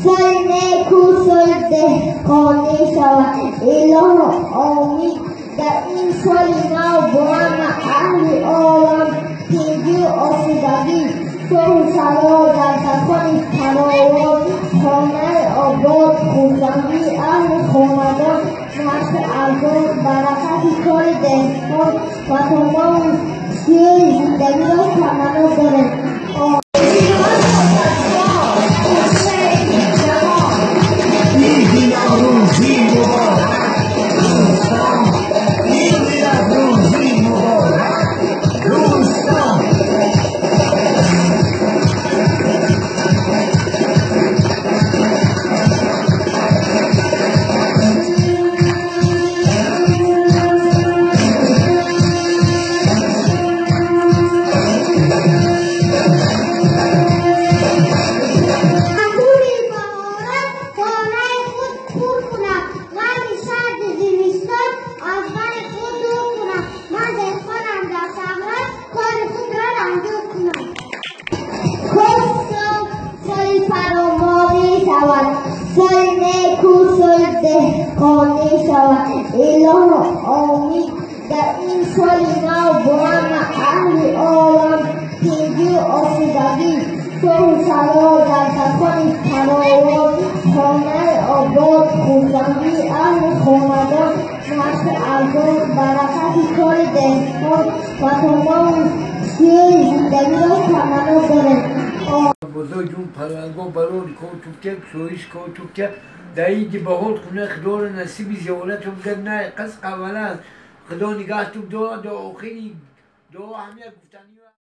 Соли неку, соли деҳқонӣ шавад. Илоҳо, омин. Дар ин соли нав бо ҳама аҳли олам тинҷию осудагӣ, сулҳу салоҳ, дастархони фаровон, хонаи обод, хурсандии аҳли хонадон, нархи арзон, баракати кори деҳқон ва тамоми хушиҳои зиндагиро таманно дорем. Соли неку, соли деҳқонӣ шавад. Илоҳо, омин. Дар ин соли нав бо ҳама аҳли олам тинҷию осудагӣ, сулҳу салоҳ, дастархони фаровон, хонаи обод, хурсандии аҳли хонадон, нархи арзон, баракати кори деҳқон ва тамоми хушиҳои зиндагиро таманно дорем. Бузург парвардигор барои кор тукка, кушоиш кор тукка, дар иди баҳор хуна худоро насиби зиёрату бигар, на қас аввалан худо нигаҳту дорад, до охири дуо ҳамия гуфтани.